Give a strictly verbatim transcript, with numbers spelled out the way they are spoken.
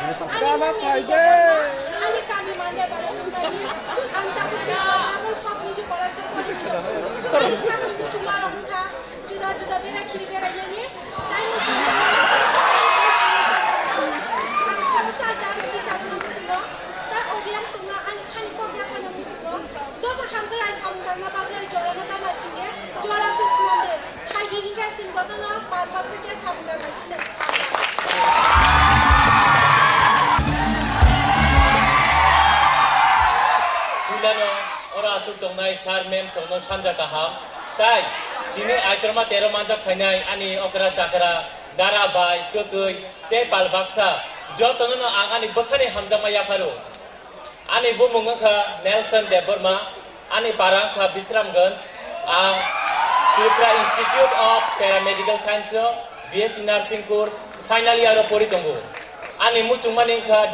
Ani mami ani debor ma, ani kami mande bare wngkha ni. Ang tabuk ni double kok ni je college o pori. Ani samung kuchuma rok wngkha, juda juda bera kiri bera yani. Tai ni samung ang kami sa dance ni samung kuchuma. Ta audience wngkha ani khani kok ya khana kuchuma. Dobo hamkrai samung tangma bagwi jorano tama singye, jora se sinande. Hai gigi khe sing jotono pal baksa khe samung tangma sinde. Puilano oro achuk tongnai sir, ma'am songno sanja kaham. Tai tini aitorma tero manjak phainai ani okra chakra, dara bai, kwkwi, tei pal baksa jotono no ang ani bwkhani hamjakma yapharo. Ani bumung wngkha Nelson Debbarma, ani para wngkha Bisramganj, ang Tripura Institute of Paramedical Science o B S C Nursing course final year o pori tongo. Ani muchungmani wngkha